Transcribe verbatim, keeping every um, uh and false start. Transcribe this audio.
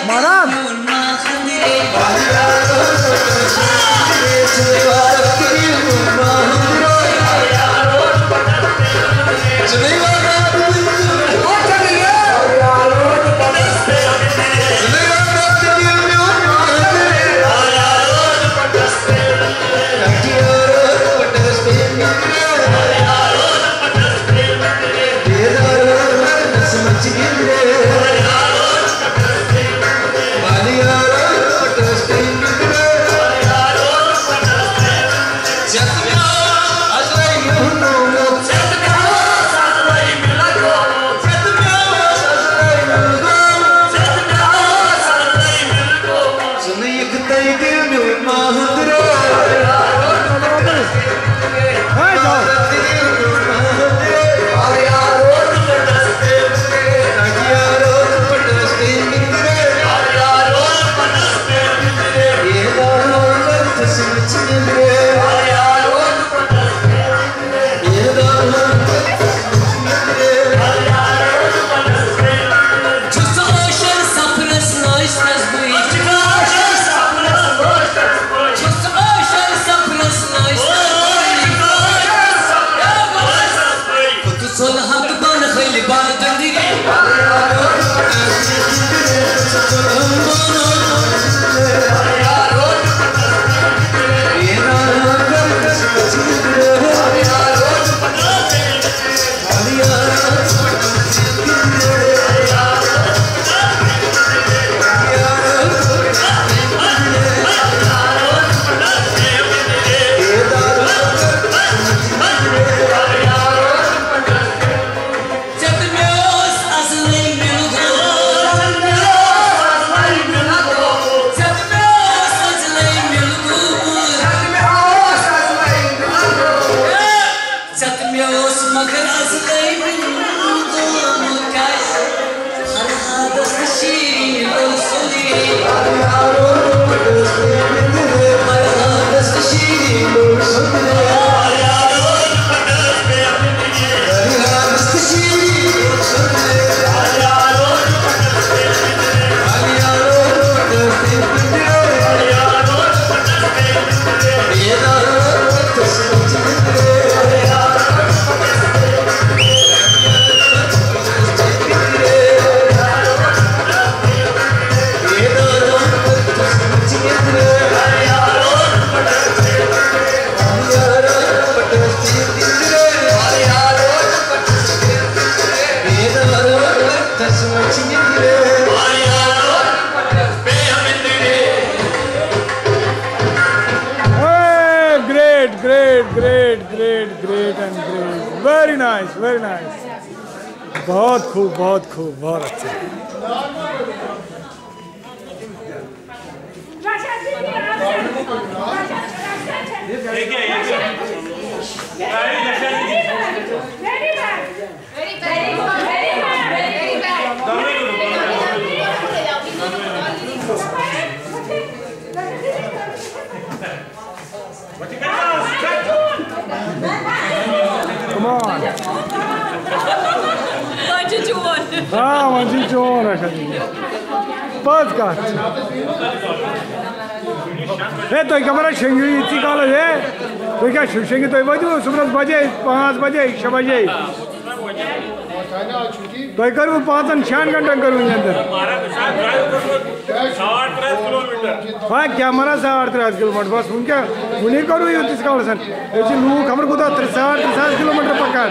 مہراز۔ ژےٚ تہٕ مےٚ اوس مگر ازلے میون گوٚمُت کیٛاہ؟ فرہادس تہٕ شیٖرین لوٚگ سُلے۔ فرہادس تہٕ شیٖرین لوٚگ سُلے۔ فرہادس تہٕ شیٖرین لوٚگ سُلے۔ Great, great, great, great, great and great. Very nice, very nice. बहुत खूब, बहुत खूब, बहुत अच्छा। Come on. وۄنۍ چھُ چون۔ آ، وۄنۍ چھُ چون، اچھا۔ پٔز کَتھ۔ ہے، تُہۍ کَمرَس شۄنٛگِو ییٖتِسٕے کالَس، ہے؟ تُہۍ کیٛاہ چھِو شۄنٛگِتھ؟ تُہۍ وٲتِو صُبحَس بَجے، پانٛژھ بَجے، شےٚ بَجے۔ تۄہہِ کٔروٕ پانٛژن شٮ۪ن گھنٹن کٔروٕ نیٚنٛدٕر؟ ہا، کیٛاہ مَران ساڑ ترٛےٚ ہَتھ کِلوٗ میٖٹر؟ بَس وُنہِ کیٛاہ، وُنہِ کٔروٕ یوٗتِس کالس؟ ییٚتہِ چھِ لوٗکھ خبر کوٗتاہ، ترٛےٚ، ساڑ ترٛےٚ ساس کِلوٗ میٖٹر پَکان۔